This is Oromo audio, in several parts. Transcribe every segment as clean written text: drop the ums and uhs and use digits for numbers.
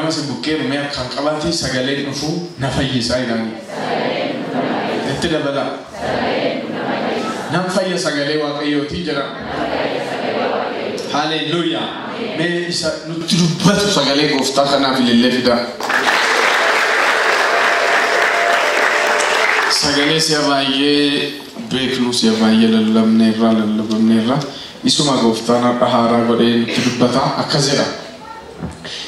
Nama si bukkee dhumee akkaan qabaatee sagaleen dhufu na fayyisaa jedhani. Itti dabala. Nan fayya sagalee Waaqayyootii jedha. Haleluuyaa. Mee isa nutti dubbatu sagalee gooftaa kanaaf ilillee fidaa. Sagalee si'a baay'ee beeknu, si'a baay'ee lallabneerra, lallabamneerra. Isuma gooftaan har'a haaraa godhee nutti dubbata. Akkas jedha.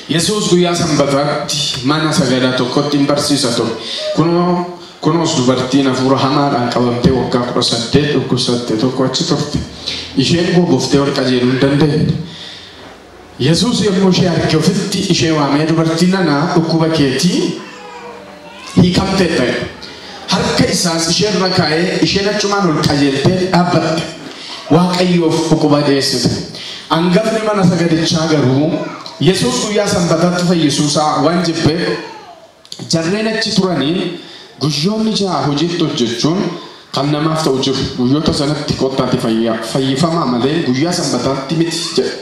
Yesuus guyyaa sanbataatti mana sagadaa tokkotti hin barsiisa ture. Kunoos dubartiin hafuura hamaadhaan qabamtee waggaa 18 dhukkubsatte tokko achi turte. Isheen gogoftee ol qajeeluu hin dandeenye. Yesuus yommuu ishee arge ofitti ishee waamee, dubartii nana, dhukkuba keetii hiikamteetta jedhe. Harka isaas isheerra kaa'ee isheen achumaan ol qajeeltee dhaabbatte. Waaqayyoof dhukkuba dhiyeessite. Hangafni mana sagadichaa garuu Yesuus guyyaa sanbataatti fayyisuusaa waan jibbeef jarreen achi turanii, guyyoonni 6 hojiitti hojjechuun kan namaaf ta'u jiru. Guyyoota sanatti kottaati fayyifamaa malee guyyaa sanbataatti miti jedhe.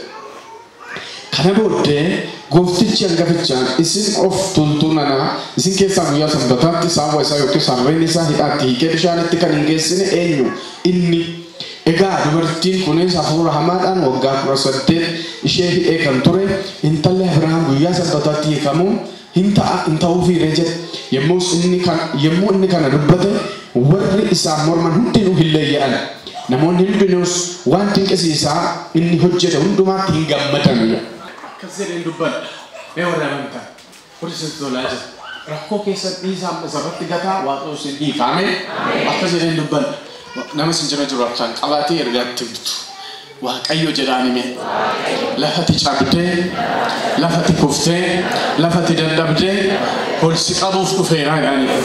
Kana booddee gooftichi hangafichaan, isin of tuultuu nanaa, isin keessaa guyyaa sanbataatti saawwa isaa yookiin sarreen isaa hidhaatti hiikee bishaanitti kan hin geessine eenyu inni? Egaa dubartiin kunis hafuura hamaadhaan waggaa 18 ishee hidhee kan ture intalli Abrahaam guyyaa sanbataatti hiikamuun hin ta'a hin ta'uufiiree jedhe. Yommuu inni kana dubbate warri isaan morman hundinuu hin leeyya'an. Namoonni hundinuus waan dinqisiisaa inni hojjete hundumaatti hin gammadan. Akkas jedheen dubbadha. Mee warri amantaa, warri isinitti tolaa jira. Rakkoo keessa dhiisaa isarratti gataa, Waaqayyo isin hiika. Ameen. Akkas jedheen dubbadha. Nama isin jira jiru akkaan qabaatee ergaatti himtu. Waaqayyo jedhaan hime. Lafati cabdee, lafati kuftee, lafati dadhabdee ol si qabuuf dhufeera jedhanii.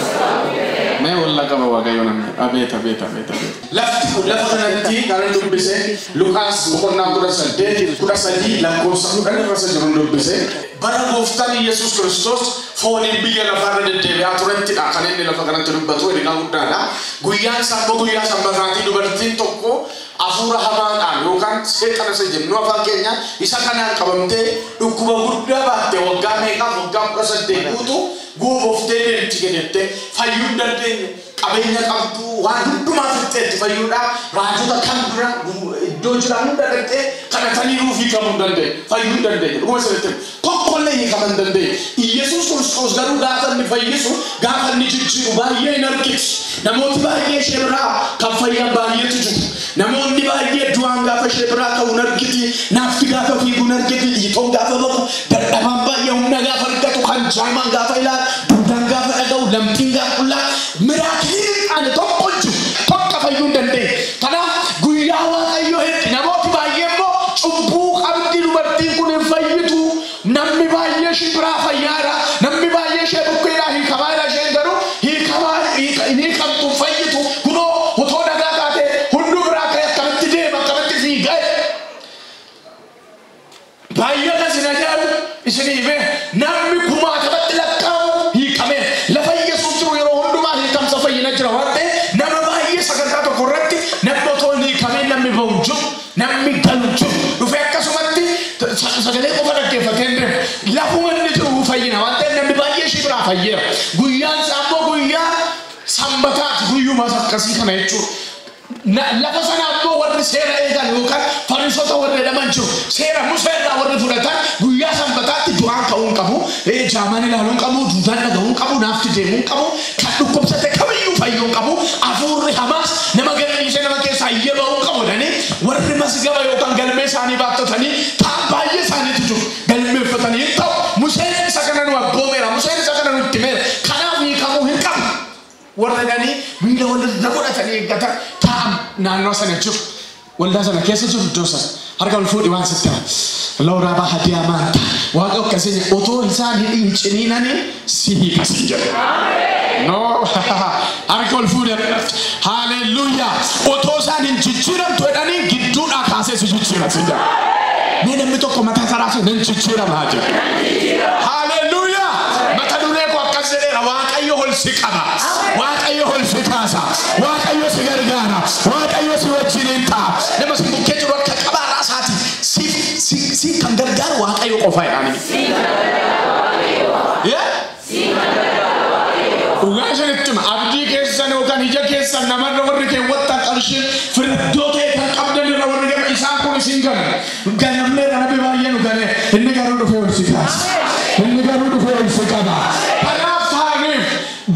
Mee walla qaba Waaqayyo namni. Abeet, abeet, abeet, abeet. Lafti kun lafa kanatti kan inni dubbise Lukaas boqonnaa 18, 13 lakkoofsa 10 irra isa jiru dubbise. Bara gooftaan Yesuus Kiristoos fooniin biyya lafaarra deddeebi'aa turettidha kan inni lafa kanatti dubbatu, ergaa guddaadha. Guyyaan isaa immoo guyyaa sanbataatii. Dubartiin tokko hafuura hamaadhaan yookaan seexana isa jennu afaan keenya isa kanaan qabamtee dhukkuba guddaa baatte. Waggaa meeqaaf? Waggaa 18 guutuu guuboftee deemti jettee fayyuu hin dandeenye. Qabeenya qabdu waan hundumaa fixxeetti fayyuudhaaf, raajota kan bira iddoo jiran hunda dhaqxee kadhataniiruu hiikamuu hin dandeenye, fayyuu hin dandeenye. Dhuguma isinitti himu, tokkollee hiikamuu hin dandeenye. Iyyasuus Kiristoos garuu gaafa inni fayyisu, gaafa inni jijjiiru baay'ee hin argiti. Namooti baay'ee ishee biraa kan fayyan baay'eetu jiru. Namoonni baay'ee du'aan gaafa ishee biraa ka'u hin argiti, naafti gaafa fiigu hin argiti, dhiitoon gaafa baqu, dadhabaan baay'ee humna gaafa argatu, kan jaamaan gaafa ilaalu, duudaan gaafa dhaga'u, lamxiin gaafa qullaa, miracle ani tokko hin jiru, tokko fayyuu hin dandeenye. Kanaaf guyyaa Waaqayyo hetti namooti baay'ee immoo cubbuu qabdi dubartiin kun, hin fayyitu, namni baay'ee ishee biraa fayyaadha, namni baay'ee ishee bukkeedhaa hiikamaadha, isheen garuu hiikamaa hin hiikamtu, hin fayyitu, kunoo otoo dhagaa taate hunduu biraa ka'e akkamitti deema, akkamitti fiiga? Baay'ee kan isin ajaa'ibu isinii himee, namni kumaatamatti lakkaa'amu hiikamee. Lafa Yesuus jiru yeroo hundumaa hiikamsa, fayyina jira waan ta'eef nama baay'ee sagantaa tokko irratti namni otoo hin hiikamee namni bahu hin jiru, namni galu hin jiru. Dhufee akkasumatti sagalee qofa dhaggeeffatee hin deemu. Lafuma inni jiru fayyina waan ta'eef namni baay'ee ishee biraa fayyeera. Guyyaan isaa immoo guyyaa sanbataati, guyyumas akkasii kana jechuudha. Lafa sana immoo warri seera eegan yookaan Fariisota warri jedhaman jiru. Seera Musee irraa warri fudhatan guyyaa sanbataatti du'aan ka'uu hin qabu, jaamaan ilaaluu hin qabu, duudaan dhaga'uu hin qabu, naafti deemuu hin qabu, kan dhukkubsate kamiyyuu fayyuu hin qabu, hafuurri hamaas nama gadhiisee nama keessaa iyyee ba'uu hin qabu jedhanii warri masgaba yookaan galmee isaanii baattatanii ta'an baay'ee isaaniitu jiru. Galmeeffatanii hin ta'u. Museen isa kana nu abboomeera. Museen isa kana nutti himeera. Kanaaf hiikamuu hin qabu warra jedhanii miila walirra godhatanii eeggatan taa'an naannoo sana jiru. Waldaa sana keessa jiru iddoo sana. Harka ol fuudhi, waan sitti hima. Looraa baha diyaamaanta. Waaqa akkasii otoo isaan hidhii hin ciniinanii si hiika siin jedhe. No, harka ol fuudhi. Haaleluyyaa. Otoo isaan hin jijjiiramtu jedhanii gidduudhaa kaasee si jijjiira siin jedhe. Mee namni tokko mataa karaa nan jijjiirama haa jedhu. Haaleluyyaa. Mata duree koo akkas jedheera: Waaqayyo ol si qaba. Waaqayyo ol si kaasa. Waaqayyo si gargaara. Waaqayyo si wajjiniin ta'a. Nama si bukkee jiru akka qabaa raasaati. Si kan gargaaru Waaqayyo qofa jedhanii. Dhugaa isinitti hima. Abdii keessan yookaan ija keessan namarra warri keewwattan qarshiin firiddoo ta'e kan qabdan irra warri gama isaan kun isin ganu. Ganamnee namni baay'ee nu gane. Inni garuu dhufee ol si kaasa. Inni garuu dhufee ol si qaba. Kanaaf taa'aniif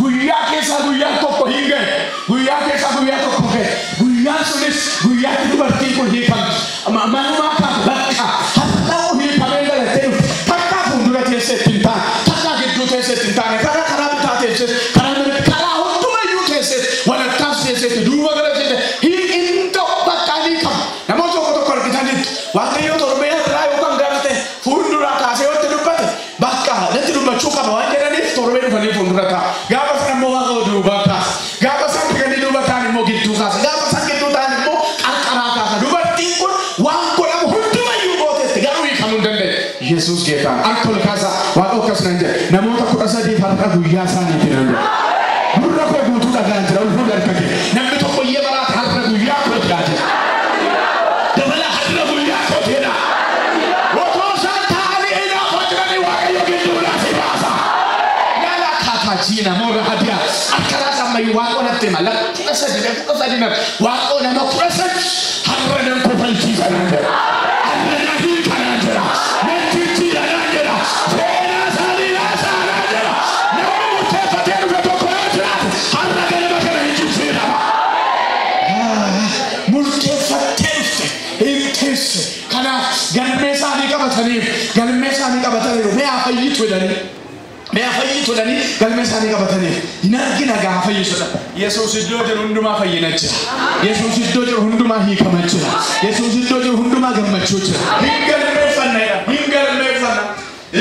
guyyaa keessaa guyyaa tokko hin gahe. Guyyaa keessaa guyyaa tokko gahe. Guyyaan sunis guyyaatti dubartiin kun hiikamti. Manumaa kaatu bakka har'aa hiikamee galattee dhufte. Takkaa fuuldura teessee ittiin taane, takkaa gidduu teessee ittiin taane, karaa bitaa teessee, karaa mirga, karaa hundumayyuu teessee, walakkaas teessee, duuba gara teessee, hin ta'u bakka ni qabu. Namoota tokko tokko argitanitti Waaqayyo torbee irraa yookaan gara ta'e fuulduraa kaasee yoo itti dubbate bakka natti dubbachuu qaba waan jedhaniif torbee dhufanii fuuldura kaa'a. Gaafa sana immoo Waaqa duubaa kaasa. Gaafa isaan dhufanii duuba ta'an immoo gidduu kaasa. Gaafa isaan gidduu ta'an immoo qarqaraa kaasa. Dubartiin kun waan godhamu hundumayyuu gooteetti garuu hiikamuu hin dandeenye. Yesuus geetaa harka ol kaasaa Waaqa akkas nan jedhe namoota 13 har'a guyyaa isaaniitti nan jedhe. Gurra koo guutuu dhagaan jira ol fuudhi harka kee. Namni tokko iyyee baraate har'a guyyaa koo jira jedha. Dabala har'a guyyaa koo jedha. Otoo isaan taa'anii hinaafaa jiranii Waaqayyo gidduudhaa si baasa. Yala kaataa jiina moora hadiyaa akka raasa ammayyuu Waaqoo natti hima. Lama 13 lama 13 nama Waaqoo nama 13 har'a nan kofalchiisa nan jedha. Har'a nan hiika nan jedha. Nan jijjiira nan jedha. Seenaa isaanii raasaa nan jedha. Namni murteeffatee dhufe tokko yoo jiraate har'a ganama kana hin jijjiirama. Murteeffattee dhufte hin teesse. Kanaaf galmee isaanii qabataniif galmee isaanii qabataniiru. Mee haa fayyitu jedhanii. Mee haa fayyitu jedhanii galmee isaanii qabataniif. Hin argina gaa fayyisudha. Yesuus iddoo jiru hundumaa fayyina jira. Yesuus iddoo jiru hundumaa hiikama jira. Yesuus iddoo jiru hundumaa gammachuu jira. Hin galmeeffanna jedha. Hin galmeeffanna.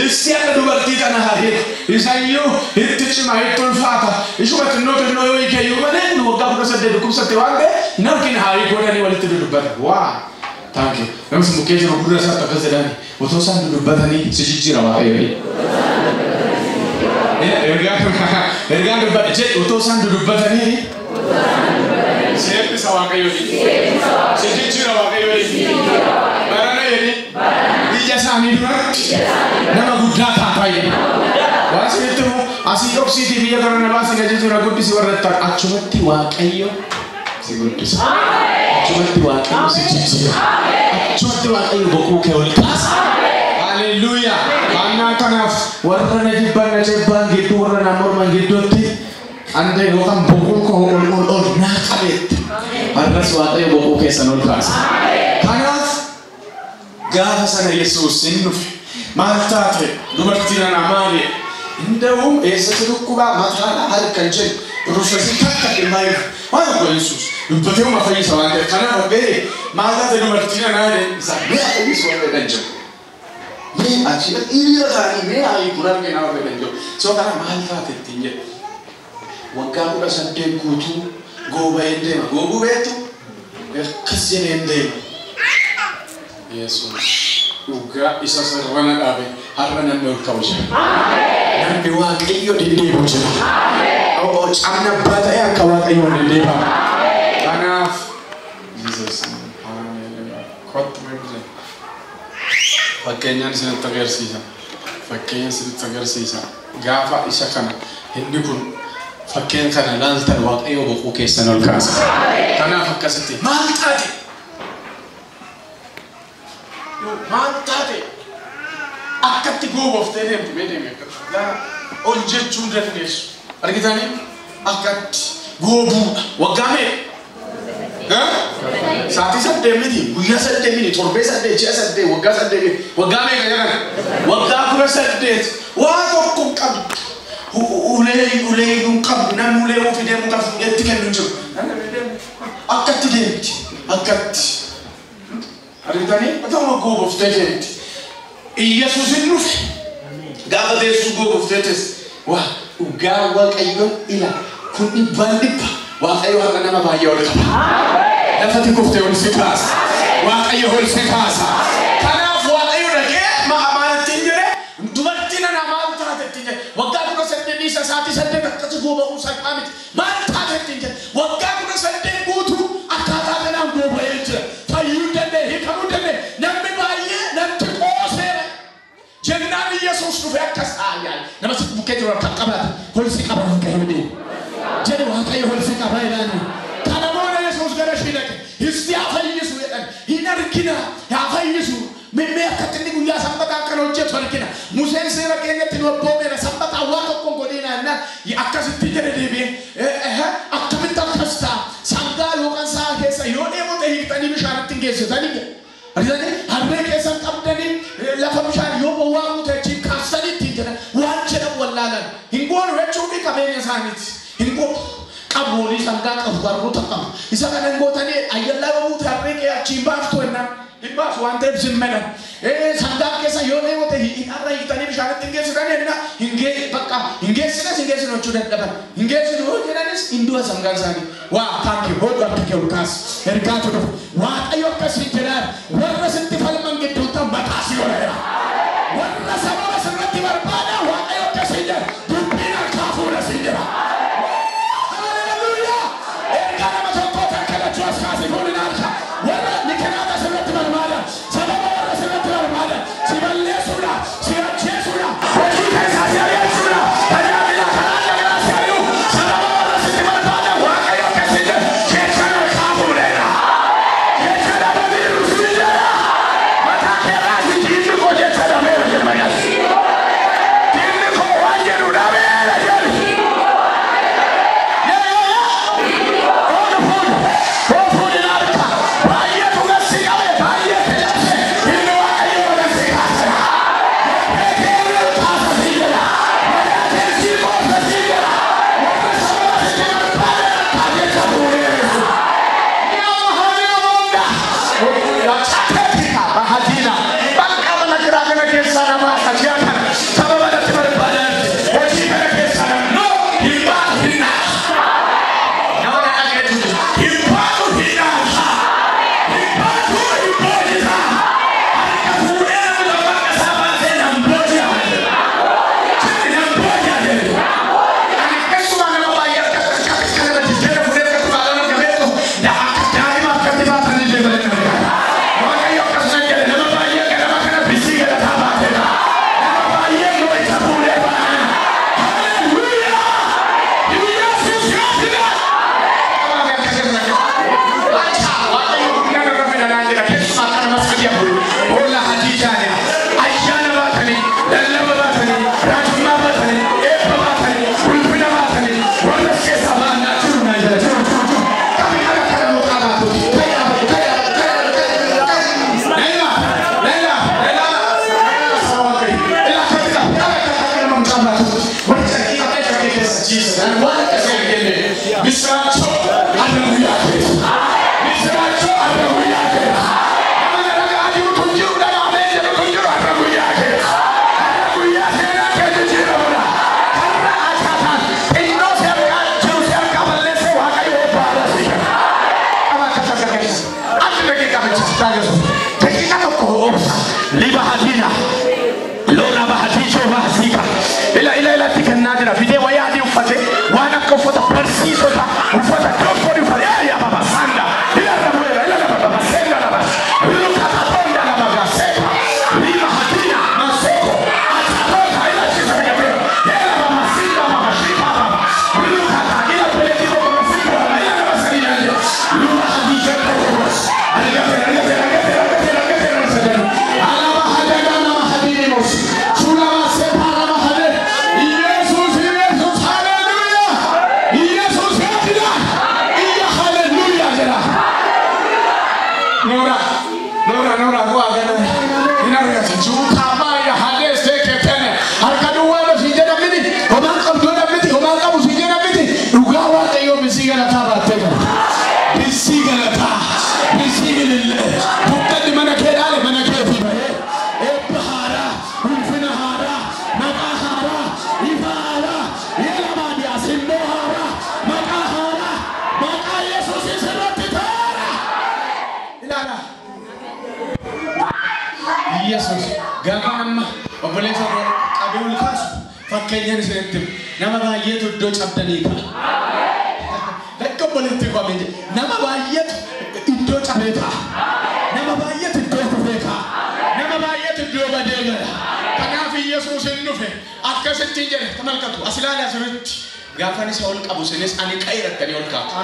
Issi akka dubartii kana haa hiiku. Isayyuu itti cima itti ulfaata. Ishuma xinnoo xinnoo yoo hiike iyyuu malee kun waggaa 18 dhukkubsatte waan ta'eef hin argina haa hiiku jedhanii walitti dudubbatan. Waa! Thank you. Namni sun bukkee jiru gurra isaatti akkas jedhani. Otoo isaan dudubbatanii si jijjiira Waaqayyo. Ergaan dubbadhe jedhi otoo isaan dudubbatanii si eebbisa Waaqayyo. Si jijjiira Waaqayyo. Barana jedhi. Ija isaanii duratti nama guddaa taataa jedhi. Waan isinitti himu asii dhoksiitii biyya kana na baasii na jijjiira guddisi warra itti achumatti Waaqayyo si guddisa. Achumatti Waaqayyo si jijjiira. Achumatti Waaqayyo boquu kee ol kaasa. Haleluuyaa. Annaa kanaaf warra na jibban na jibbaan gidduu warra na morman gidduutti qandee yookaan boquu koo ol ol ol naa qabeetti. Har'as Waaqayyo boquu keessan ol kaasa. Kanaaf gaafa sana Yesuus hin dhufe. Maal taate dubartii nana maali? Inda'uun eessatti dhukkubaa mataadha harka hin jedhu. Rufesin takka dhimmaa jiru. Waan tokko Yesuus dubbatee uma fayyisa waan ta'eef kanaaf ol ga'ee maal taate dubartii nanaa jedhe isaa mee haa fayyisu warra jedhan jiru. Mee achi hiriira ta'anii mee haa hiiku argina warra jedhan jiru. So kana maal taate ittiin jedhe. Waggaa 18 guutuu gooba'een deema. Goobuu beektu? Akkas jedheen deema. Yesuus dhugaa isa sarara dhaabe har'a namni ol ka'u jira. Namni Waaqayyo deddeebi'u jira. Cabna abbaa ta'e akka Waaqayyoon deddeebi'amu. Kanaaf Jesus hallelujah. Kottu mee bise. Fakkeenyaan isinitti agarsiisa. Fakkeenya isinitti agarsiisa. Gaafa isa kana inni kun fakkeenya kana laaltan Waaqayyo boquu keessan ol kaasa. Kanaaf akkasitti maal taate? Maal taate? Akkatti gooboftee deemti mee deemi akkatti. Ol jechuu dandeessu. Argitanii? Akkatti goobuudha. Waggaa meeqa? Sa'aatii 8 miti, guyyaa 8 miti, torbee 8, ji'a 8, waggaa 8 miti. Waggaa meeqa jedhan? Waggaa 18. Waa tokko hin qabdu. Ulee hin qabdu. Namni ulee ofii deemuu kan fuudhee itti kennu hin jiru. Akkatti deemti. Akkatti. Argitanii? Otoo gooboftee deemti. Iyyasuus hin dhufe. Gaafa teessuu gooboftee teesse. Waa dhugaa Waaqayyoon ila kun dhibbaan dhibba Waaqayyo har'a nama baay'ee ol qaba. Lafati kuftee ol si kaasa. Waaqayyo ol si kaasa. Kanaaf Waaqayyo dhaqee maal ittiin jedhe dubartii nana maal taate ittiin jedhe waggaa 18 dhiisa sa'aatii 8 akkasi gooba'uu salphaa miti. Maal taate ittiin jedhe waggaa 18 guutuu akkaataa kanaan gooba'ee jira. Fayyuu hin dandeenye hiikamuu hin dandeenye namni baay'ee natti qooseera. Jennaan Yesuus dhufe akkas aayaa nama si bukkee jiru harkaan qabaate ol si qaba. Waaqayyo jedhe Waaqayyo ol si qaba jedhani. Kana booda Yesuus gara ishee dhaqe. Isti haa fayyisu jedhan. Hin argina haa fayyisu. Mimmee akkatti inni guyyaa sanbataa akkana hojjetu argina. Museen seera keenyatti nu abboomeera sanbataa waa tokko hin godhina jennaan akkasitti jedhe deebi'ee akkamitti akkas ta'a sangaa yookaan sa'a keessa yoo dheebote hiiktanii bishaanitti hin geessitanii jedhe. Argitanii harree keessan qabdanii lafa bishaan yoo bowwaa guute achiin kaastanii ittiin jedhan waan jedhan wallaalan hin goonu jechuun qabeenya isaaniiti hin goonu. Qabu sangaa qabu garboota qabu isa kana hin gootanii ayyallaa yoo buute harree kee achiin baaftu jennaan hin baasu waan ta'eef zimmeedha. Sangaa keessa yoo dheebote har'a hiiktanii bishaanitti hin geessitanii jennaan bakka hin geessinas hin geessinu jechuu dadhaban hin geessinu yoo jedhanis hin du'a sangaan isaanii. Waa taanki hodhu harka kee ol kaasi ergaatu dhufu Waaqayyo akkasii jedhaan warra sitti falman gidduutti mataa si godheera. Warra sababa sirratti barbaada Waaqayyo akkasii jedha dubbiin harkaa fuula si jira. Haleluuyaa! Ergaa nama tokkoo takka lachuu as kaasi fuulin harka warra nikinaata sirratti barbaada sababa warra sirratti barbaada si balleessuudha si ajjeesuudha hojii keessaa si ari'achuudha tajaajila karaa dhagaraa si ari'u sababa warra sitti barbaada Waaqayyo akkasii jedha jecha harkaa fuudheera. Jecha dhabamiiru si jedha mataa keerraa si diinni koo jecha dhabeera jedha maqaan. Diinni koo waan jedhu dhabeera jedhi. Yesus gaafa amma obboleessa koo qabee ol kaasu fakkeenyaan isinitti himu. Nama baay'eetu iddoo cabdanii ka'a. Lakki obboleetti koo ameen jedhe. Nama baay'eetu iddoo cabee ka'a. Nama baay'eetu iddoo kufee ka'a. Nama baay'eetu iddoo badee gala. Kanaaf Yesuus hin dhufe akkasittiin jedhe tamalkatu as ilaali asirratti. Gaafan isa ol qabu isinis ani ka'eerattanii ol kaatu.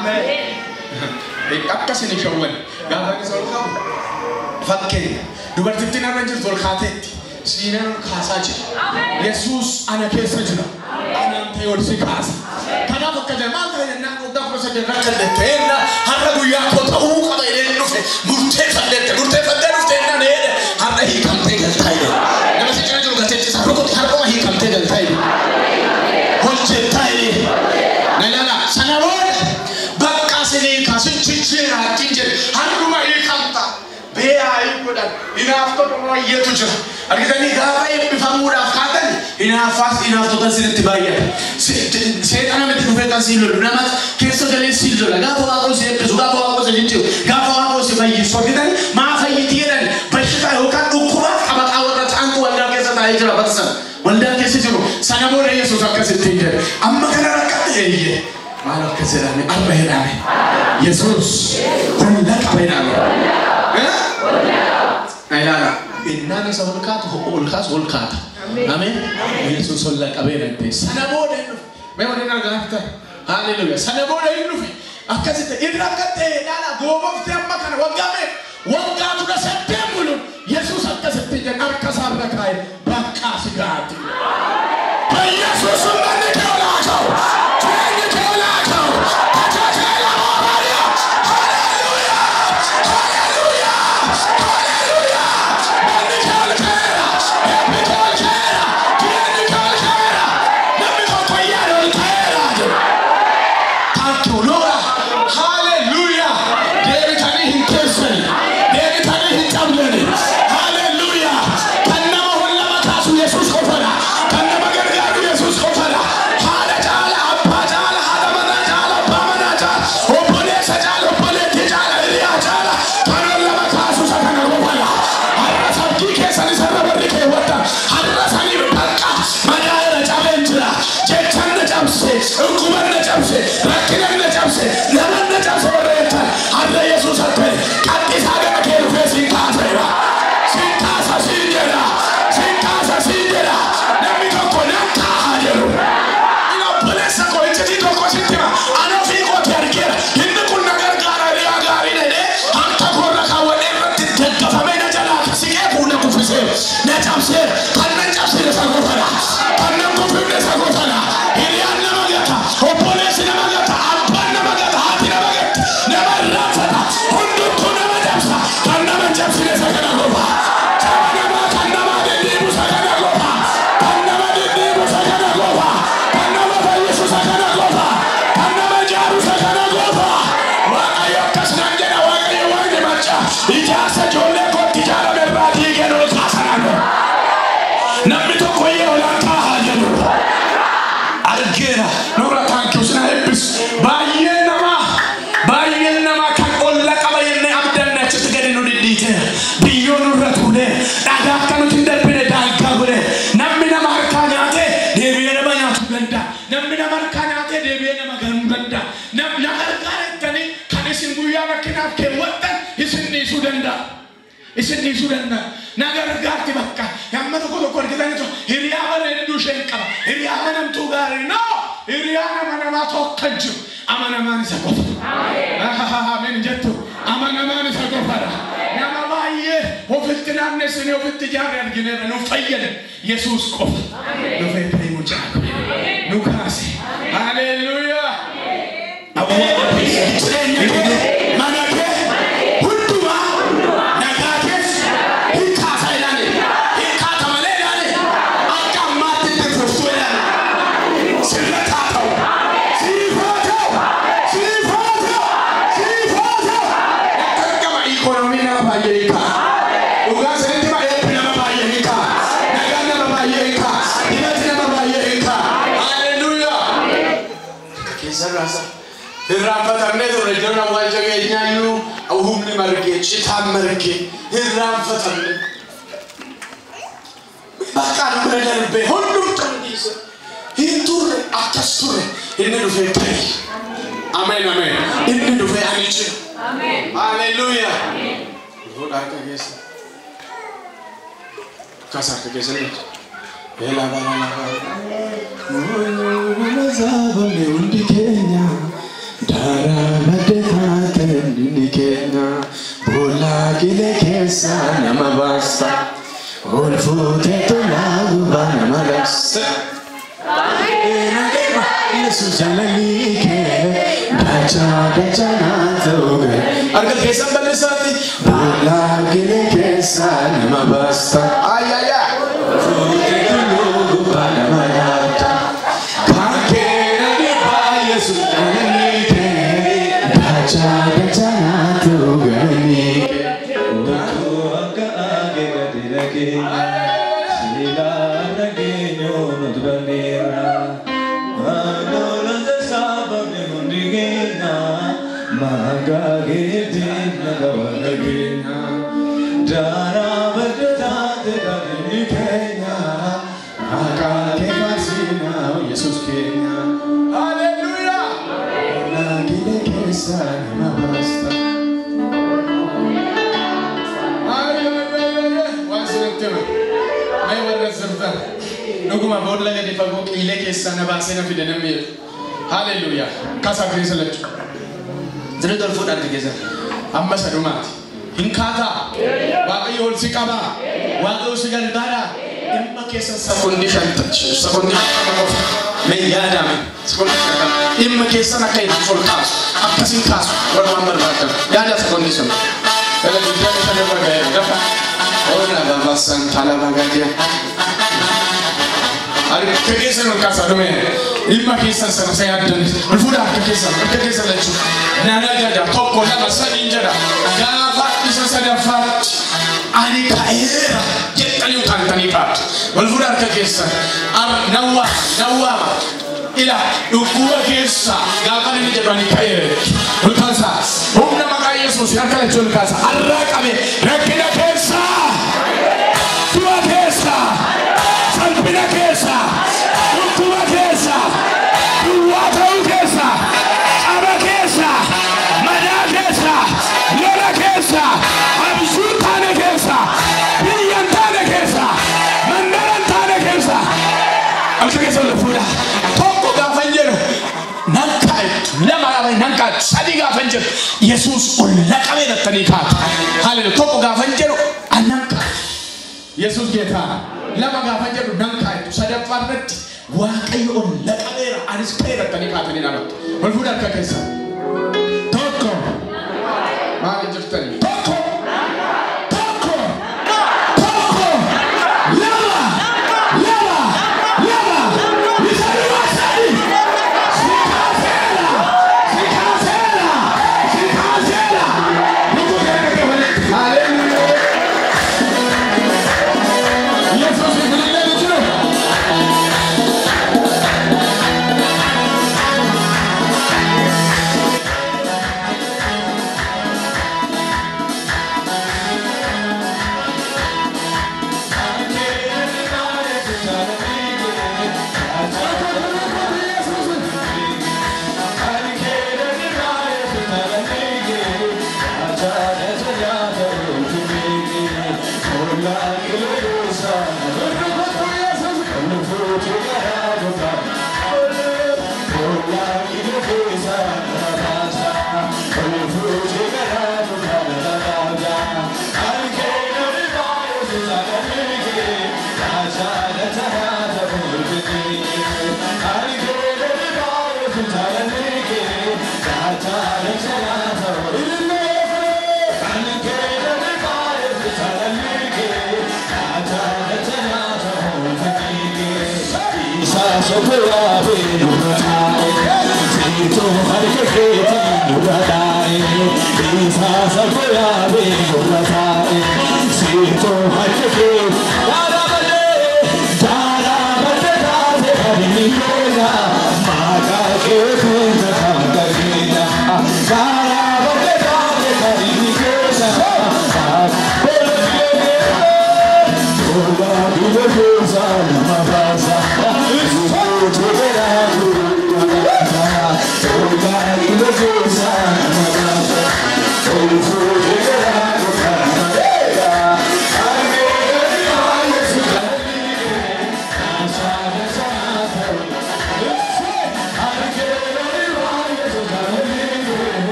Akka isin shawwan gaafan isa ol qabu fakkeenya dubartittiin har'a jirtu ol kaateetti siinan ol kaasaa jira. Yesuus ana keessa jira. Anaan ta'e ol si kaasa. Kanaaf akka jedhe maal ta'e jennaan waggaa 18 rakkadhe ta'enna har'a guyyaa koo ta'uu qaba jedhee dhufe murteeffadheette murteeffadhee dhufte jennaan eedhe har'a hiikamtee galtaa jedhe. Nama si cina jiru gateetti isaa rukuti har'uma hiikamtee galtaa jedhe. Hojjettaa jedhe. Na ilaala sana booda bakka isinii kaasin jijjiira ittiin jedhe har'uma hiikamta. Beeyaa godhan hinaaftota baay'eetu jira. Argitanii gaafa eebbifamuudhaaf kaatan hinaaffaas hinaaftota isinitti baay'ata. Seexana miti dhufee kan siin lolu nama keessa galee siin lola. Gaafa waaqoo si eebbisu, gaafa waaqoo si jijjiiru, gaafa waaqoo si fayyisu. Argitanii maa fayyiti jedhan bashitaa yookaan dhukkubaaf qabaqaa warra ta'antu waldaa keessa taa'ee jira bakka sana. Waldaa keessa jiru sana booda Yesuus akkasittiin jedhe. Amma kana rakkate eeyyee. Maal akkas jedhame arba jedhame. Yesuus hunda qaba jedhame. Ilaala. Innaan isa ol kaatu ol kaasu ol kaata. Ameen. Yesuus ol qabee natti. Sana booda hin dhufe. Mee waliin argaa jirtan. Haaleluyyaa. Sana booda hin dhufe. Akkasitti irra akka ta'e ilaala goomoftee amma kana waggaa meeqa? Waggaa 18 buluun Yesuus akkasitti jedhe harka isaarra kaa'e bakka si gaati. Yesuus manni kee ol haa ka'u. Jireenyi kee ol haa ka'u. Tajaajila Maariyaa. Haleluuyaa. Haleluuyaa. Haleluuyaa. Manni kee ol ka'eera. Eebbi kee ol ka'eera. Jireenyi kee ol ka'eera. Namni tokko yaada ol ka'eera jedhu. Thank you, Lord. Hallelujah. Deebitanii hin teessani. Deebitanii hin cabdani. Hallelujah. Kan nama hollama kaasu Yesuus qofadha. Kan nama gargaaru Yesuus qofadha. Haadha caala, abbaa caala, haadha manaa caala, abbaa manaa caala, obboleessa caala, obboleettii caala, hiriyaa caala. Kan hollama kaasu isa kana qofadha. Har'a sabdii keessan isarra barri keewwadha. Har'a sanii bakka madaa irra cabeen jira. Jechan na cabse, dhukkuban na cabse, rakkinan na cabse, naman na cabse warra jettan. Har'a Yesuus akka qaxxisaa gara kee dhufee siin kaaseera. Siin kaasa siin jedha. Siin kaasa siin jedha. Namni tokko nan kaa'a jedhu. Inni obboleessa koo iccitii tokko sitti hima. Ani ofii kootii argeera. Inni kun na gargaara hiriyaa gaarii jedhee harka koorra kaawwadhee irratti daggafamee na jalaa siqee kuuna kuffisee na cabsee kan nan cabsine isa qofadha. Kan nan kuffifne isa qofadha. Hiriyaan nama gata, obboleessi nama gata, abbaan nama gata, haati nama gata, nama irraanfata. Hundumtuu nama cabsa. Kan nama hin cabsine isa kana qofa. Caba namaa kan nama dhidhiibu isa kana qofa. Kan nama dhidhiibu isa kana qofa. Kan nama fayyisu isa kana qofa. Kan nama ijaaru isa kana qofa. Waaqayyo akkas naan jedha Waaqayyo waaqni macca. Ijaarsa ijoollee kootti ijaarame irraa diigeen ol kaasanaan. Namni tokko iyyee olaan kaahaa jedhu. Argeera. Nurra thank you sina eebbisu. Baay'een namaa kan olla qaba jennee abdanne achitti gadi nu dhidhiiteera. Biyyoo nurra tuulee dhagaa akka nuti hin darbine daangaa godhe. Namni nama harkaa nyaatee deebi'ee nama nyaatuu danda'a. Namni nama harkaa nyaatee deebi'ee nama ganuu danda'a. Namni na gargaara jettanii kan isin guyyaa rakkinaaf keewwattan isin dhiisuu danda'a. Isin dhiisuu danda'a. Na gargaarti bakka. Yamma tokko tokko argitanitu hiriyaa bareedduu isheen qaba. Hiriyaa amanamtuu gaarii. No! Hiriyaan amanamaa tokko hin jiru. Amanamaan isa qofa. Ameen jettu. Amanamaan isa qofadha. Nama baay'ee ofitti naannessinee ofitti ijaarre argineerra nu fayyade. Yesuus qofa. Dhufee ta'ee mucaa nu kaase. Haleluuyaa. Jireenya kee, mana kee, hundumaa nagaa keessa hin kaasa ilaali. Hin kaata malee ilaali. Akka ammaatti itti fuftuu ilaali. Sirra haa ta'u. Siif haa ta'u. Siif haa ta'u. Siif haa ta'u. Akka ikoonomii nama baay'ee hin ka'a. Dhugaa isinitti hima eebbi nama baay'ee hin ka'a. Nagaan nama baay'ee hin ka'a. Dibati nama baay'ee hin ka'a. Haleluuyaa. Keessa raasa. Irraanfatamnee turre iddoon awwaalcha keenyaayyuu humni margee citaan margee irraanfatamne. Bakka nu bira darbee hundumtuu nu dhiise. Hin turre akkas turre inni dhufee ta'e. Ameen ameen. Inni dhufee ani jira. Haleluuyaa. Fuudha harka keessa. Kaasa harka keessa ni. Hallelujah. Kasa keessa lachu. Zirri ol fuudhaa keessa. Amma sadumaati. Hin kaataa. Waaqayyo ol si qabaa. Waaqayyo si gargaara. Dhimma keessa sekoondii 50. Sekoondii 50 qofa. Mee yaadame. Sekoondii 50. Dhimma keessan akka itti ol kaasu. Akkasiin kaasu. Warra waan barbaadan. Yaada sekoondii 50. Dhala 25 irra ga'ee dafa. Oona babasan talaba gadiya. Harka keessan ol kaasaa dhume. Dhimma keessan sana isa yaaddanis. Ol fuudhaa harka keessan. Harka keessan lachuu. Nana jedha. 1 2 3 jedha. Gaafa isa sadaffaatti ani ka'eera jettanii utaaltanii kaatu. Ol fuudhaa harka keessan. Nawwaama. Ila dhukkuba keessa gaafa inni jedhu ani ka'eera. Ol kaasaa. Humna maqaa Yesuus harka lachuu ol kaasa. Arraa qabe rakkina keessa. Du'a keessa. Salphina keessa. Dhukkuba keessa. Duwwaa ta'uu keessa. Caba keessa. Madaa keessa. Lola keessa. Abjuu taane keessa. Biyya hin taane keessa. Mandara hin taane keessa. Harka keessa ol fuudhaa. 1 gaafa hin jedhu nan kaa'ettu. 2 gaafa nan kaa'ettu. 3 gaafa hin jedhu Yesuus ol naqamee dattanii kaatu. Haleluuyaa. 1 gaafa hin jedhu anan kaa'ettu. Yesuus geetaa. 2 gaafa hin jedhu nan kaa'ettu. 3ffaa irratti Waaqayyo ol naqameera anis ka'ee dattanii kaatanii dhaabattu. Ol fuudhaa harka keessa. 1 maal jirtanii? 1 1 1 2 2 2 isa duwwaa 3. Si kaaseera. Si kaaseera. Si kaaseera. Lubbuu keenya walitti. Haleluuyaa. Yesuus isinillee ni jiru.